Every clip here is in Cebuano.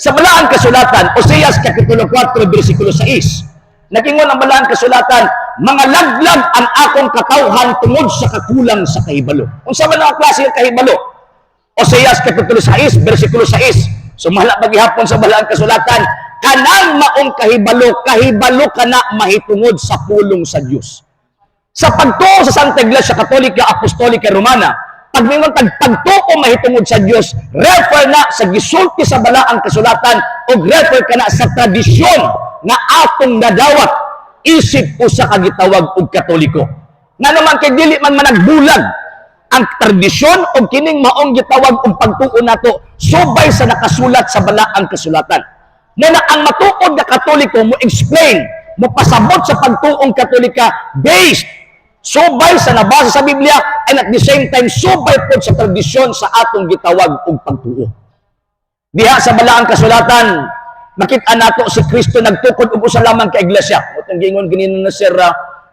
Sa Balaang Kasulatan, Oseas Kapitulo 4, versikulo 6, nagingon ang Balaang Kasulatan, "Mga laglag ang akong katawhan tungod sa kakulang sa kahibalo." Unsa man ang klase ng kahibalo? Oseas Kapitulo 6, versikulo 6. Sumala paghihapon sa Balaang Kasulatan, kanang maong kahibalo, kahibalo kana mahitungod sa pulong sa Dios. Sa pagtuo sa Santa Iglesia Katolika Apostolika Romana, pag mingon tag pagtuo mahitungod sa Dios, refer na sa gisulti sa Balaang Kasulatan o refer kana sa tradisyon nga atong nadawat isip usa ka gitawag og Katoliko. Nga naman kay dili man managbulag ang tradisyon o kining maong gitawag og pagtuo nato subay sa nakasulat sa Balaang Kasulatan. Mao na ang matuod nga Katoliko mo explain, mo pasabot sa pagtuong Katolika based subay sa nabasa sa Biblia and at the same time subay pod sa tradisyon sa atong gitawag og pagtuo. Diha sa Balaang Kasulatan, makita nato si Kristo nagtukod og usa lamang ka iglesia. Mao tong giingon ganina na Sir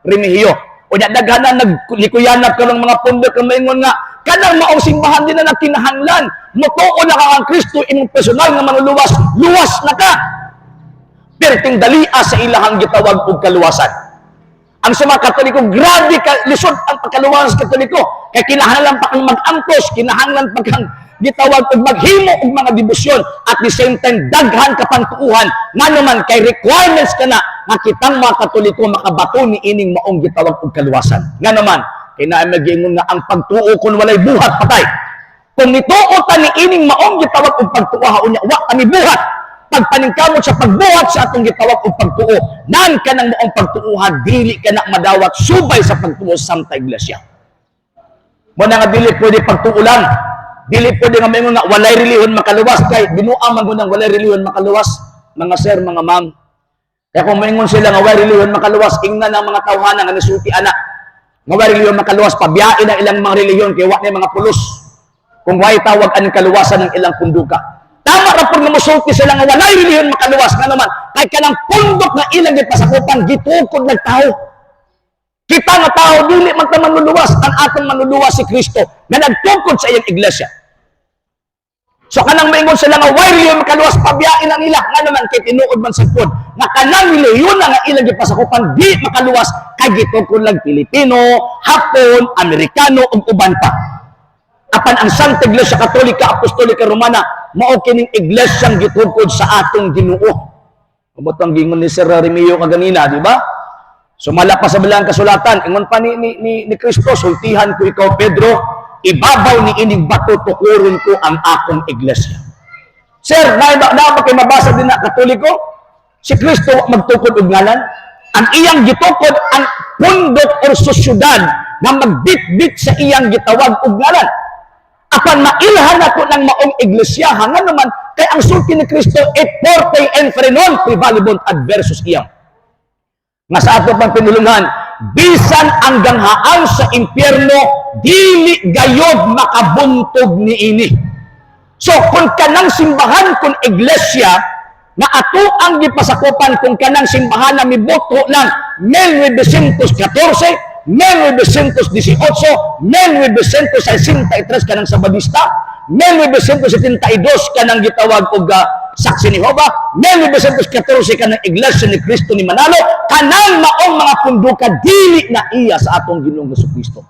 Remigio. Unya daghan na naglikuyanap karong mga pundok nga maingon nga kanang maong simbahan di na nagkinahanglan. Motuo na ka kang Kristo imong personal nga manluluwas, luwas na ka. Perting dalia sa ilahang gitawag og kaluwasan. Ang sa mga Katoliko, grabe ka, lisod ang pagkaluwas sa Katoliko. Kay kinahanglan pa kang mag-antos, kinahanglan pa kang gitawag og maghimo og mga debosyon. At the same time, daghan ka pang tuuhan. Nga naman, kay requirements ka na nga kitang mga Katoliko makabato ni ining maong gitawag og kaluwasan. Nga naman, kay naa magiingon nga ang pagtuo kung walay buhat, patay. Kung nituo ta ni ining maong gitawag og pagtuo, unya wa kami buhat, pagpaningkamot sa pagbuhat sa atong gitawag og pagtuo, nan kanang maong pagtuohan dili ka na madawat subay sa pagtuo sa Santa Iglesia. Mao na nga dili pwede pagtuo lang. Dili pwede nga maingon nga walay relihiyon makaluwas, kay binuang man gud walay relihiyon makaluwas, mga sir, mga ma'am. Kaya kung maingon sila nga walay relihiyon makaluwas, ingnan ang mga tawhana nga nisulti ana. Nga walay relihiyon makaluwas, pabiyain ang ilang mga relihiyon kay wa na mga pulos. Kung way tawag ang kaluwasan ng ilang punduka. Tama ra pud nga mosulti sila nga walay relihiyon makaluwas, nga naman kay kanang pundok nga ilang gipasakupan gitukod ng tao. Kita nga tao dili man ta manluluwas, ang atong manluluwas si Kristo nga nagtukod sa iyang iglesia. So kanang maingon sila nga way relihiyon makaluwas, pabiyain na nila, nga naman kay tinuod man sa pod nga kanang relihiyon na nga ilang gipasakupan di makaluwas kay gitukod lang Pilipino, Hapon, Amerikano ug uban pa. Apan ang Santa Iglesia Katolika Apostolika Romana mao kining iglesyang gitukod sa atong Ginoo. Mao tong giingon ni Sir Remio kaganina, di ba? Sumala pa sa Balaang Kasulatan, ingon pa ni Kristo, "Sultihan ko ikaw, Pedro, ibabaw ni ining bato tukuron ko ang akong iglesia." Sir, na ba kay mabasa din na Katoliko? Si Kristo wa magtukod og ngalan. Ang iyang gitukod ang pundok or sosyudad na magbitbit sa iyang gitawag og ngalan. Apan mailhan nato ng maong iglesia, nga naman kay ang sulti ni Kristo, et portae inferni non praevalebunt adversus eam. Nga sa ato pang pinulungan, bisan ang ganghaan sa impyerno dili gayod makabuntog niini. So kung kanang simbahan, kung iglesia nga ato ang gipasakupan, kung kanang simbahan na mibuto lang 1914, 1918, 1963 kanang Sabadista, 1972 kanang gitawag og Saksi ni Jehova, 1914 kanang Iglesia ni Cristo ni Manalo, kanang maong mga punduka dili na iya sa atong Ginoong Kristo.